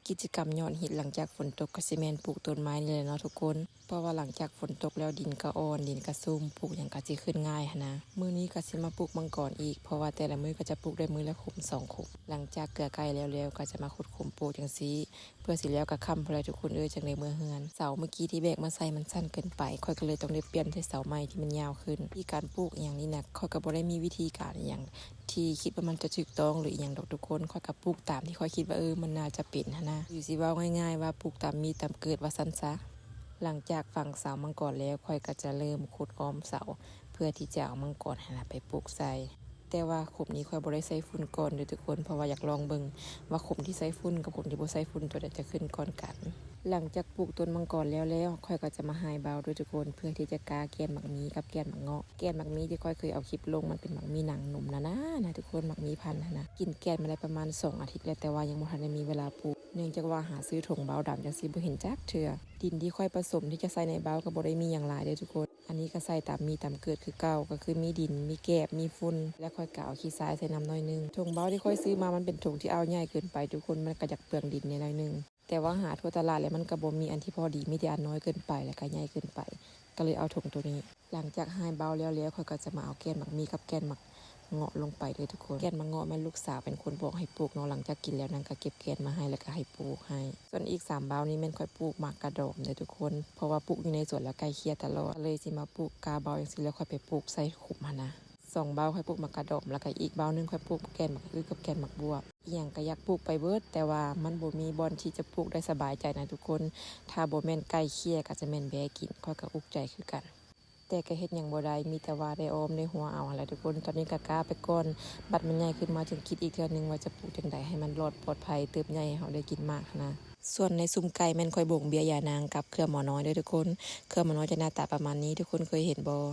ກິດຈະກຳຍອດຮິດຫຼັງຈາກຝົນຕົກກໍຊິແມ່ນປູກຕົ້ນໄມ້ນີ້ແຫຼະເນາະທຸກຄົນ, ເພາະວ່າຫຼັງຈາກຝົນຕົກແລ້ວດິນກໍອ່ອນ, ດິນກໍຊຸ່ມ, ປູກຫຍັງກໍຊິຂຶ້ນງ່າຍຫັ້ນນະ. ມື້ນີ້ກໍຊິມາປູກມັງກອນອີກ, ເພາະວ່າແຕ່ລະມື້ກໍຈະປູກໄດ້ມື້ລະຂຸມສອງຂຸມ. ຫຼັງຈາກເກືອໄກ່ແລ້ວໆ ກໍຈະມາຂຸດຂຸມປູກຈັ່ງຊີ້ ເພື່ອຊິແລ້ວກໍຄ່ຳພຸ້ນແຫຼະທຸກຄົນເອີຍ ຈັ່ງໄດ້ເມືອເຮືອນ. ເສົາເມື່ອກີ້ທີ່ແບກມາໃສ່ມັນສັ້ນເກີນໄປ, ຂ້ອຍກໍເລີຍຕ້ອງໄດ້ປ່ຽນໃສ່ເສົາໃໝ່ທີ່ມັນຍາວຂຶ້ນ. ວິທີການປູກອີ່ຫຍັງນີ້ນະ ຂ້ອຍກໍບໍ່ໄດ້ມີວິທີການອີ່ຫຍັງທີ່ຄິດວ່າມັນຈະຖືກຕ້ອງ ຫຼື ອີ່ຫຍັງດອກທຸກຄົນ, ຂ້ອຍກໍປູກຕາມທີ່ຂ້ອຍຄິດວ່າ ເອີ ມັນໜ້າຈະເປັນຫັ້ນນະ. ຫຼືຊິເວົ້າງ່າຍໆວ່າ ປູກຕາມມີຕາມເກີດວ່າຊັ້ນຊະ. ຫຼັງຈາກຝັງເສົາມັງກອນແລ້ວ, ຂ້ອຍກໍຈະເລີ່ມຂຸດອ້ອມເສົາ ເພື່ອທີ່ຈະເອົາມັງກອນຫັ້ນນະໄປປູກໃສ່. ແຕ່ວ່າຂຸມນີ້ຂ້ອຍບໍ່ໄດ້ໃສ່ຝຸ່ນກ່ອນເດີ້ທຸກຄົນ, ເພາະວ່າຢາກລອງເບິ່ງວ່າຂຸມທີ່ໃສ່ຝຸ່ນກັບຂຸມທີ່ບໍ່ໃສ່ຝຸ່ນ ຕົວໃດຈະຂຶ້ນກ່ອນກັນ. ຫຼັງຈາກປູກຕົ້ນມັງກອນແລ້ວແລ້ວ, ຂ້ອຍກໍຈະມາຫາຍເບົາເດີ້ທຸກຄົນ, ເພື່ອທີ່ຈະກ້າແກ່ນໝາກມີກັບແກ່ນໝາກເງາະ. ແກ່ນໝາກມີທີ່ຂ້ອຍເຄີຍເອົາຄລິບລົງ ມັນເປັນໝາກມີໜັງໜຸ່ມນະນານະທຸກຄົນ, ໝາກມີພັນຫັ້ນນະ. ກິນແກ່ນມາໄດ້ປະມານສອງອາທິດແລ້ວ, ແຕ່ວ່າຍັງບໍ່ທັນໄດ້ມີເວລາປູກ ເນື່ອງຈາກວ່າຫາຊື້ຖົງເບົາດຳຈັ່ງຊີ້ບໍ່ເຫັນຈັກເທື່ອ. ດິນທີ່ຂ້ອຍປະສົມທີ່ຈະໃສ່ໃນເບົາກໍບໍ່ໄດ້ມີຫຍັງຫຼາຍເດີ້ທຸກຄົນ. ອັນນີ້ກໍໃສ່ຕາມມີຕາມເກີດຄືເກົ່າ, ກໍຄືມີດິນ, ມີແກບ, ມີຝຸ່ນ ແລ້ວຂ້ອຍກໍເອົາຂີ້ຊາຍໃສ່ນຳໜ້ອຍໜຶ່ງ. ຖົງເບົາທີ່ຂ້ອຍຊື້ມາ ມັນເປັນຖົງທີ່ອ່າວໃຫຍ່ເກີນໄປທຸກຄົນ, ມັນກໍຢາກເປືອງດິນແດ່ໜ້ອຍໜຶ່ງ. ແຕ່ວ່າຫາທົ່ວຕະຫຼາດແລ້ວມັນກໍບໍ່ມີອັນທີ່ພໍດີ, ມີແຕ່ອັນນ້ອຍເກີນໄປ ແລ້ວກໍໃຫຍ່ເກີນໄປ, ກໍເລີຍເອົາຖົງໂຕນີ້. ຫຼັງຈາກຫາຍເບົາແລ້ວແລ້ວ, ຂ້ອຍກໍຈະມາເອົາແກ່ນໝາກມີກັບແກ່ນໝາກເງາະລົງໄປເດີ້ທຸກຄົນ. ແກ່ນໝາກເງາະແມ່ນລູກສາວເປັນຄົນບອກໃຫ້ປູກເນາະ, ຫຼັງຈາກກິນແລ້ວນາງກໍເກັບແກ່ນມາໃຫ້ ແລ້ວກໍໃຫ້ປູກໃຫ້. ສ່ວນອີກສາມເບົານີ້ແມ່ນຂ້ອຍປູກໝາກກະດອມເດີ້ທຸກຄົນ, ເພາະວ່າປູກຢູ່ໃນສວນແລ້ວໄກ່ເຄຍຕະຫຼອດ, ກໍເລີຍຊິມາປູກກ້າເບົາຈັ່ງຊີ້ ແລ້ວຄ່ອຍໄປປູກໃສ່ຂຸມຫັ້ນນະ. ສອງເບົາຂ້ອຍປູກໝາກກະດອມ, ແລ້ວກໍອີກເບົາໜຶ່ງຂ້ອຍປູກແກ່ນໝາກອຶກັບແກ່ນໝາກບວບ. ອີ່ຫຍັງກໍຢາກປູກໄປເບິດ, ແຕ່ວ່າມັນບໍ່ມີບ່ອນທີ່ຈະປູກໄດ້ສະບາຍໃຈນະທຸກຄົນ. ຖ້າບໍ່ແມ່ນໄກ່ເຄຍກໍຈະແມ່ນແບ້ກິນ, ຂ້ອຍກໍອຸກໃຈຄືກັນ. ແຕ່ກໍເຮັດຫຍັງບໍ່ໄດ້, ມີແຕ່ວ່າໄດ້ອ້ອມໄດ້ຫົວເອົາຫັ້ນແຫຼະທຸກຄົນ. ຕອນນີ້ກໍກ້າໄປກ່ອນ, ບັດມັນໃຫຍ່ຂຶ້ນມາຈຶ່ງຄິດອີກເທື່ອໜຶ່ງວ່າຈະປູກຈັ່ງໃດໃຫ້ມັນລອດປອດໄພ, ເຕີບໃຫຍ່ໃຫ້ເຮົາໄດ້ກິນໝາກຫັ້ນນະ. ສ່ວນໃນຊຸມໄກ່ແມ່ນຂ້ອຍບົງເບ້ຍຢານາງກັບເຄືອໝໍນ້ອຍເດີ້ທຸກຄົນ. ເຄືອໝໍນ້ອຍຈະໜ້າຕາປະມານນີ້, ທຸກຄົນເຄີຍເຫັນບໍ່?